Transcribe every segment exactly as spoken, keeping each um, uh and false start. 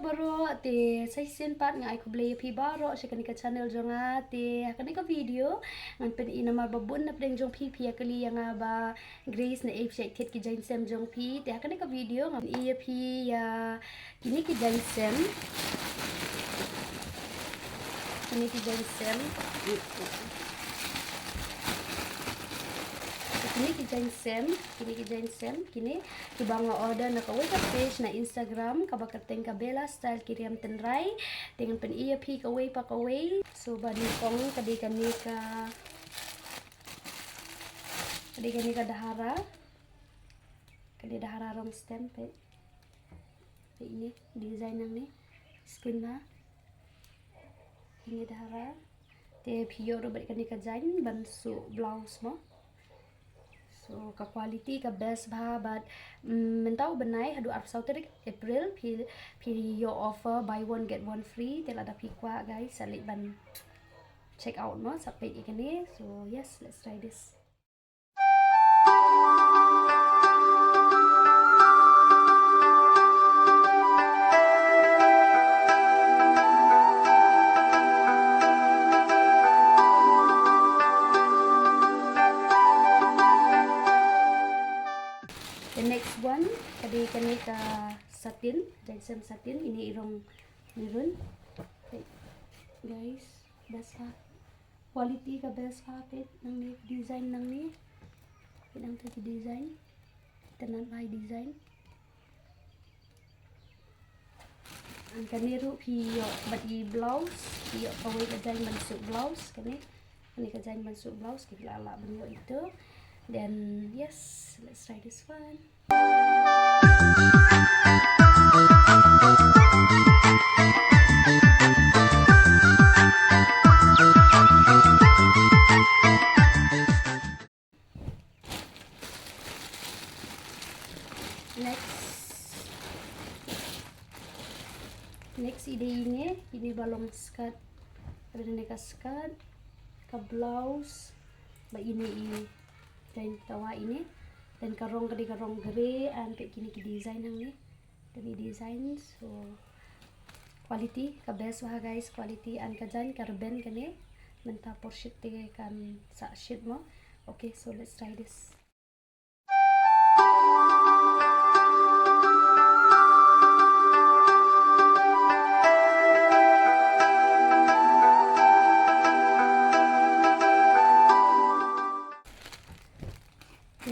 Baroh te sa shisien pat nga ai khublei ïa phi baroh sha kane ka channel jong nga. Te ha kane ka video ngan pyni namar ba bun na pdeng jong phi phi ïa kylli ïa nga ba Grace, naei phi shait thied ki jainsem jong phi. Te ha kane ka video ngan pyni ïa phi ïa kine ki jainsem. Kine ki jainsem. Kine ki jainsem, kine ki jainsem, kine kiba nga order na kawei ka page na Instagram kaba kyrteng ka Bella Style Ki Riam Tynrai. Te ngan pyni ïa phi kawei pa kawei. So ba nyngkong ka dei kane ka, ka dei kane ka dahara. Ka dei dahara rong stem peit. Peit ine design nangne. Skin na. Ine dahara. Te phi ïoh ruh bad kane ka jaiñ ban suh blouse mo. So ka quality ka best bha bad, mm, mynta u bnai haduh arphew saw tarik April phi, phi ïoh offer buy one get one free. Te lada phi kwah guys sa leit ban check out mo, sa peit ïa kane. So yes, let's try this. The next one, ka dei kane ka satin, jainsem satin, ine i rong maroon. Guys, best bha. Quality ka best bha, peit nangne, design nangne. Peit nangta ki design. Itynnad bha i design. Kane ruh phi ïoh bad i blouse, phi ïoh kawei ka jaiñ ban suh blouse kane. Kane ka jaiñ ban suh blouse, phi lah lah ban ïoh ito. Then yes, let's try this one. Next. Next i dei ine, ine ba long skirt. Ada ine ka skirt, ka blouse, ba ine i jaiñ tawa ine. Then ka rong ka dei ka rong grey and peit kine ki design hangne. Kane design, so quality ka best bha guys, quality and ka jaiñ ka rben kane, mynta por shit te kan sah shit mo. Okay, so let's try this.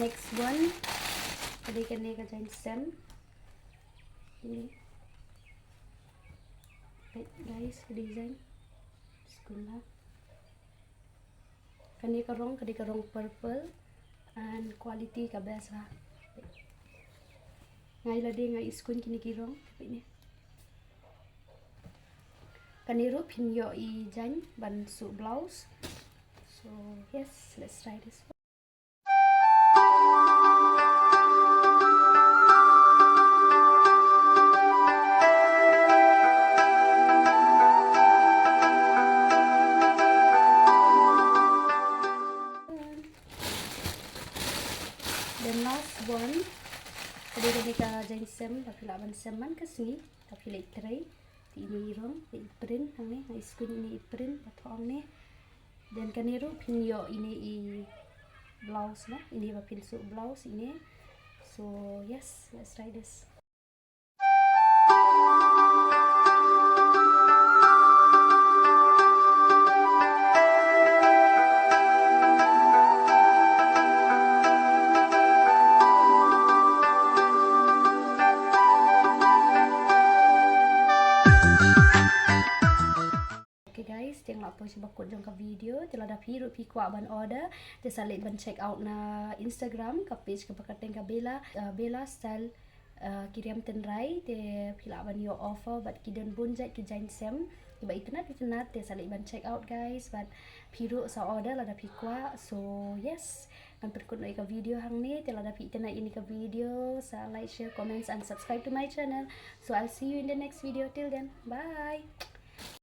Next one, ka dei kane ka jaiñ sem. Kane. Peit guys, ka design. Skhun bha. Kane ka rong, ka dei ka rong purple. And quality ka best bha. Nga ïa lade nga ïoh skhun kine ki rong. Peit ne. Kane ruh phin ïoh i jaiñ ban suh blouse. So yes, let's try this one. Then last one, ka dei kane ka jaiñ sem, ba phi lah ban sem man ka sngi, ba phi leh trei. Te ine i rong, te i print hangne, nga i skhun ine i print, ba thoh hangne. Then kane ruh phin ïoh ine i blouse na, ine ba phin suh blouse ine. So yes, let's try this. Okay guys, te nga la poi sha bakut jong ka video, te lada phi ruh phi kwah ban order, te sa leit ban check out na Instagram, ka page kaba kyrteng ka Bella, uh, Bella Style, uh, Ki Riam Tynrai, te phi lah ban ïoh offer bad ki don bun jait ki jaiñ sem kiba itynnad itynnad, te sa leit ban check out guys, bad phi ruh sa order lada phi kwah. So yes, ngan pynkut noh ïa ka video hangne, te lada phi itynnad ïa kane ka video, sa like, share, comments and subscribe to my channel. So I'll see you in the next video. Till then, bye.